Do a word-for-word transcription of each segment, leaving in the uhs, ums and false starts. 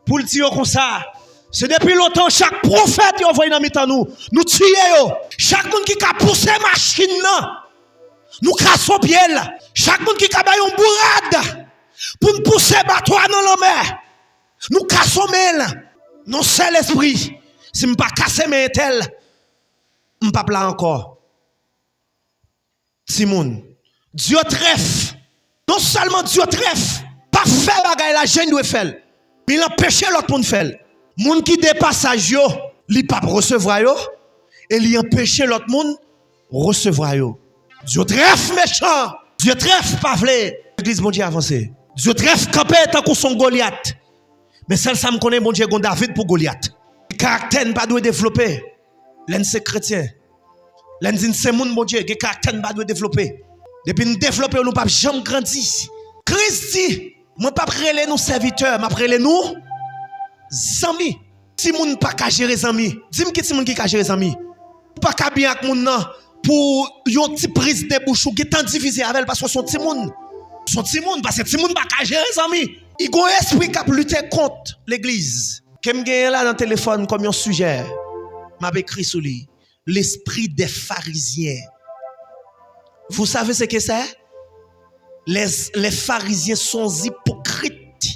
Pou l di yo konsa, se depi lontan chak pwofèt yo voye nan mitan nou, nou tiye yo. Chak moun ki ka pouse machin nan, nou kase pye l. Chak moun ki ka bay yon bourad pou n pouse bato a nan lanmè, nou kase men l. Nan sèl espri, si m pa kase men entèl, m p ap la ankò. Timoun, Dyotrèf, non sèlman Dyotrèf pa fè bagay la jan l dwe fè l, men l anpeche lòt moun fè l. Moun ki de pasaj yo, li p ap resevwa yo, e li anpeche lòt moun resevwa yo. Dyotrèf mechan, Dyotrèf pa vle legliz Bondye avanse. Dyotrèf kanpe tankou s on Golyat. Men sèl sa m konnen, Bondye gon David pou Golyat. Karaktè n pa dwe devlope lè n se kretyen. Lè n di n se moun Bondye, gen karaktè n pa dwe devlope. Depi n devlope yo, nou p ap janm grandi. Kris di, mwen p ap rele nou sèvitè, m ap rele nou zanmi. Timoun pa ka jere zanmi. Di m ki timoun ki ka jere zanmi. Ou pa ka byen ak moun nan pou yon ti priz de bouch ou gentan divize avè l paske s on timoun. S on timoun, paske timoun pa ka jere zanmi. I gon espri k ap lite kont legliz. Ke m genyen la nan telefòn kòm yon sijè, m ap ekri sou li. L'esprit des pharisiens. Vous savez ce que c'est? Les, les pharisiens sont hypocrites.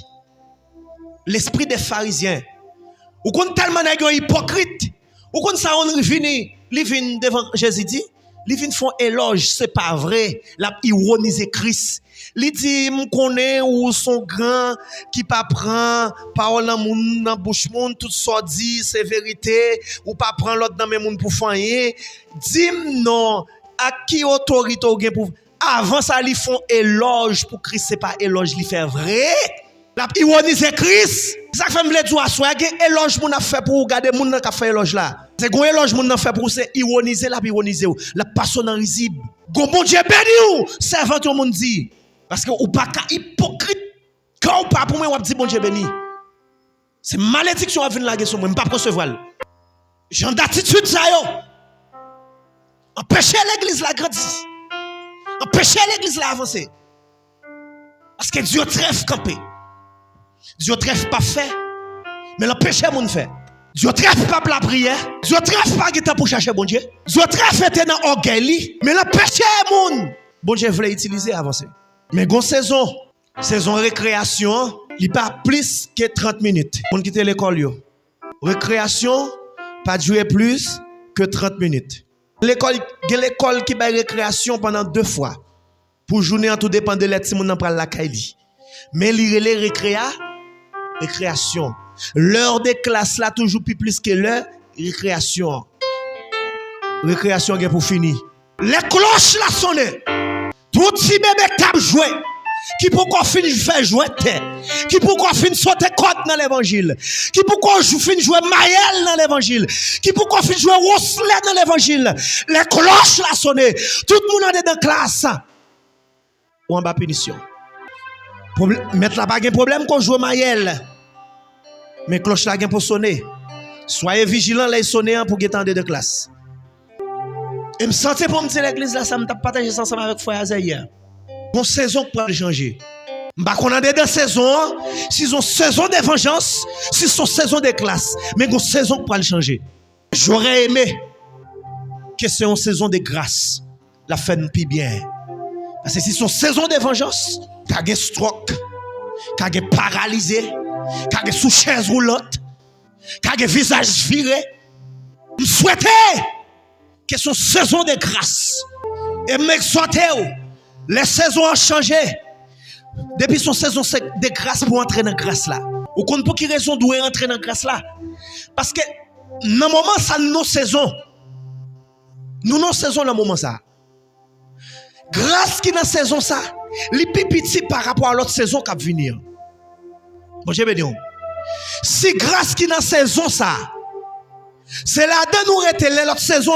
L'esprit des pharisiens. Ou konn tèlman nèg yo ipokrit. Ou konn sa yon vini, li vin devan Jezi di, li vin fè yon elòj, se pa vre, l ap iwonize Kris. Li di, m konnen ou s on gran ki pa pran pawòl nan moun, nan bouch moun, tout sa w di se verite, ou pa pran lòd nan men moun pou fè anyen. Di m non, ak ki otorite w gen pou Avan sa, li fè yon elòj pou Kris, se pa elòj li fè vre. L ap iwonize Kris. Se sa k fè m vle di w aswè a, gen elòj moun ap fè pou ou, gade moun nan k ap fè elòj la. Se gon elòj moun nan fè pou ou, se iwonize l ap iwonize w. L ap pase w nan rizib. Gon Bondye beni w, sèvant yon moun di. Paske ou pa ka ipokrit. Kè w pa pou mwen, w ap di Bondye beni. Se malediksyon w ap vin lage sou mwen, m p ap resevwa l. Jan datitid sa yo anpeche legliz la grandi, anpeche legliz la avanse. Paske Dyotrèf kanpe. Dyotrèf p ap fè, men l anpeche moun fè. Dyotrèf p ap lapriyè. Dyotrèf pa gen tan pou chache Bondye. Dyotrèf rete nan ògèy li, men l anpeche moun Bondye vle itilize avanse. Men gon sezon, sezon rekreyasyon an, li pa plis ke trant minit. Moun kite lekòl yo. Rekreyasyon pa dire plis ke trant minit. Lekòl, gen lekòl ki bay rekreyasyon pandan de fwa. Pou jounen an, tou depann de lè timoun nan pral lakay li. Men li rele rekreya, rekreyasyon. Lè de klas la toujou pi plis ke lè rekreyasyon an. Rekreyasyon gen pou fini. Lè klòch la sonnen, tout ti bebe k t ap jwe, ki poko fin fè jwèt, ki poko fin sote kòd nan levanjil, ki poko jou- fin jwe mayèl nan levanjil, ki poko fin jwe woslè nan levanjil, lè klòch la sonnen, tout moun andedan klas, ou anba pinisyon. Pwoblè- mèt la pa gen pwoblèm ke w jwe mayèl, men klòch la gen pou sonnen. Swaye vijilan lè l sonnen an pou gentan andedan klas. E m santi pou m di legliz la sa, m t ap pataje sa ansanm avèk frè Azè yè. Gon sezon k pral chanje. M pa konn andedan sezon an, si s on sezon de vanjans, si s on sezon de klas, men gon sezon k pral chanje. J'aurais aimé ke se yon sezon de gras, l ap fè n pi byen. Paske si s on sezon de vanjans, ka gen stròk, ka gen paralize, ka gen sou chèz woulant, ka gen vizaj vire. M swete ke s on sezon de gras. E m egzòte w, lè sezon an chanje, depi s on sezon se de gras pou antre nan gras la. Ou konn pou ki rezon dwe antre nan gras la? Paske nan moman sa, n nan sezon. Nou nan sezon nan moman sa. Gras ki nan sezon sa, li pi piti pa rapò a lòt sezon k ap vini an. Bondye beni w. Si gras ki nan sezon sa, se ladan nou rete lè lòt sezon